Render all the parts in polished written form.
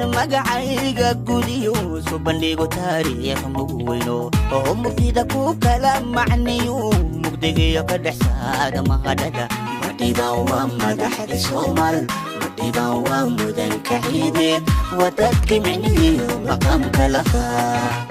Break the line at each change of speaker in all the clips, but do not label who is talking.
Markaan magacayga gudiyo soo bandhigo taariikh mugu weyno oo mugdida ku kala macniyo mugdigiyo ka dhex saara mahadhada.
Madhibaan waa madaxda Soomaal, Madhibaan waa mudanka ciideed, waa dadka micnihiyo maqaamka lahaa.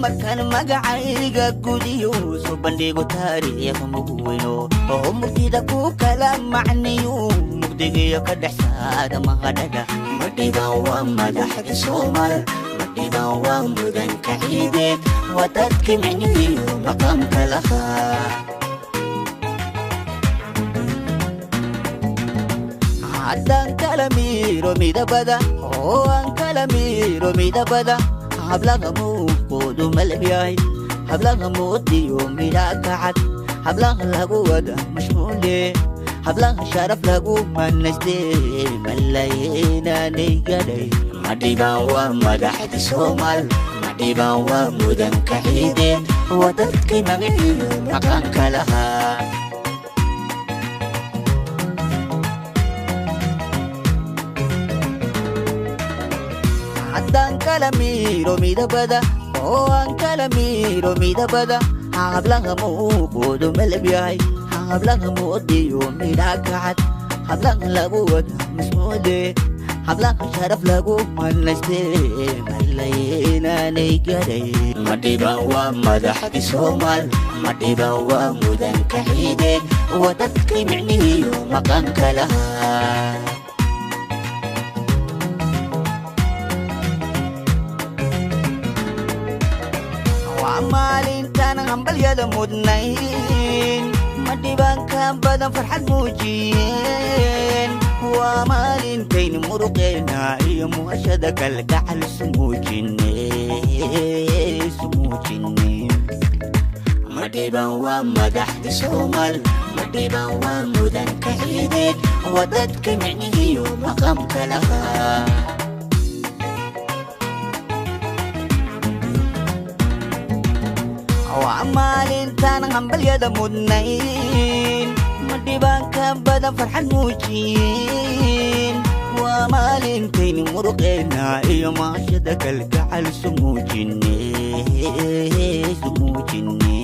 Markaan magacayga gudiyo soo bandhigo taariikh mugu weyno oo mugdida ku kala macniyo mugdigiyo ka dhex saara mahadhada.
Madhibaan waa madaxda Soomaal, Madhibaan waa mudanka ciideed, waa dadka micnihiyo maqaamka lahaa.
Haddaan kala miiro midabada oo aan kala miiro midabada, hablaha muuqoodu malab yahay, hablaha moodiyo midhaa kacad, hablaha lagu wada mashquule, hablaha sharaf lagu manayste, malaynaanay gadhay.
Madhibaan waa madaxda Soomaal, Madhibaan waa mudanka ciideed, waa dadka magaciyo maqaamka lahaa.
Haddaan kala miiro midabada oo aan kala miiro midabada, hablaha muuqoodu malab yahay, hablaha moodiyo midhaa kacad, hablaha lagu wada masmuude, hablaha sharaf lagu manayste, malaynaanay gadhay.
Madhibaan waa madaxda Soomaal, Madhibaan waa mudanka ciideed, waa dadka micnihiyo maqaamka lahaa.
Waa maalintaan hambalyada mudnayn, Madhibaanka badan farxad muujiyeen, waa maalintayn muruqeena iyo muhashada kalgacal isu muujine isu muujine.
Madhibaan waa madaxda Soomaal, Madhibaan waa mudanka ciideed, waa dadka micnihiyo maqaamka lahaa.
Waa maalintaan hambalyada mudnayn, Madhibaanka badan farxad muujiyeen, waa maalintayn muruqeena iyo maashada kalgacal isu muujine isu muujine.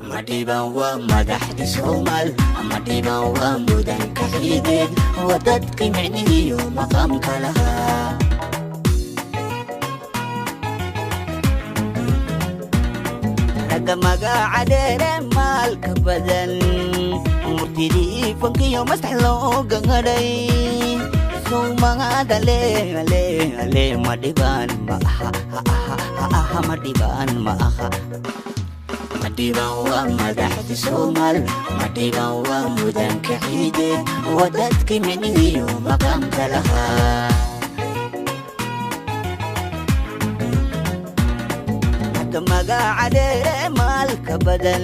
Madhibaan waa madaxda Soomaal, Madhibaan waa mudanka ciideed, waa dadka micnihiyo maqaamka lahaa.
Ragga magaca dheere maalka badan, murtidii fankiyo maskax looga hadhay, sowmaada le ale ale Madhibaan ma aha aha, Madhibaan ma aha.
Madhibaan waa madaxda Soomaal, Madhibaan waa mudanka ciideed, waa dadka micnihiyo maqaamka lahaa.
Ragga magaca dheere maalka badan,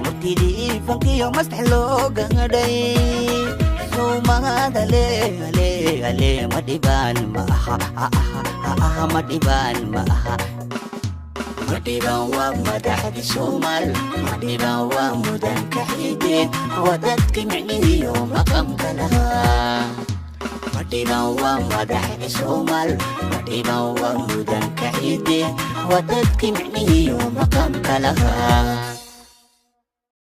murtidii fankiyo maskax looga hadhay, sowmaada le ale ale Madhibaan ma aha aha, Madhibaan ma aha.
Madhibaan waa madaxda Soomaal, Madhibaan waa mudanka ciideed, waa dadka micnihiyo maqaamka lahaa. Madhibaan waa madaxda Soomaal, Madhibaan waa mudanka ciideed, waa dadka micnihiyo maqaamka lahaa.